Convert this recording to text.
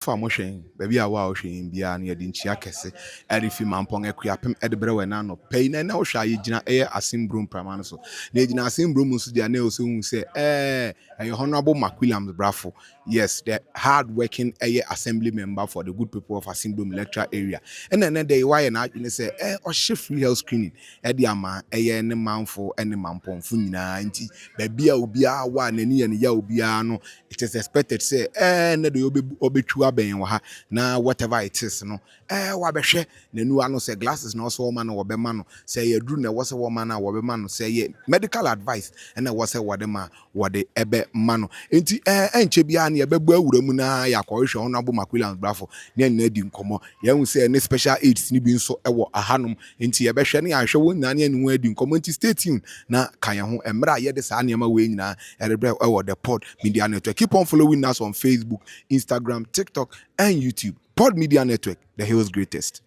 Fa mo hwɛ baabi a wo a wohwɛ yɛn biara no, yɛde nkyia kɛse ɛde fi Mampɔn Akuapem ɛde brɛ wɔ ɛna anɔpa yi. Na ɛna wohwɛ a, yɛgyina ɛyɛ Asembrom prama no so, na yɛgyina Asembrom nso deɛ, na ɛwɔ sɛ wohu sɛ ɛyɛ Honourable McWilliams Brafo, yes, the hard working ɛyɛ assembly member for the good people of Asembrom electoral area. Ɛna ɛnɛ deɛ, wayɛ n'adwene sɛ ɔhyɛ free health screening ɛde ama ɛyɛ ne manfo ɛne mampɔnfo nyinaa. Nti baabi a obiara wɔ a n'ani yɛ ne ya obiara no, it is expected sɛ ɛnɛ deɛ ɔbɛtwi abɛn wɔ ha na whatever it is no, wabɛhwɛ n'aniwa no, sɛ glasses na ɔsɛ wɔma no, wɔbɛma no, sɛ ɛyɛ duru na ɛwɔ sɛ wɔma no a, wɔbɛma no, sɛ ɛyɛ medical advice ɛna ɛwɔ sɛ wɔde ma, wɔde ɛbɛma no. Nti ɛnkyɛ biara no, yɛbɛbɔ awura mu na yɛakɔhwehwɛ Honourable McWilliams Brafo ne yɛn nyinaa di nkɔmmɔ. Yɛn sɛ ne special aids ne bi nso ɛwɔ ahanom, nti yɛbɛhwɛ ne yɛahwɛ wɔn nyinaa ne yɛn ne wɔn adi nkɔmmɔ. Nti stay tuned na ka yɛn ho mmerɛ a yɛde saa nneɛma wei nyinaa ɛrebrɛ ɛwɔ the Pod Media Network. Keep on following us on Facebook, Instagram, TikTok and YouTube. Pod Media Network, the hill's greatest.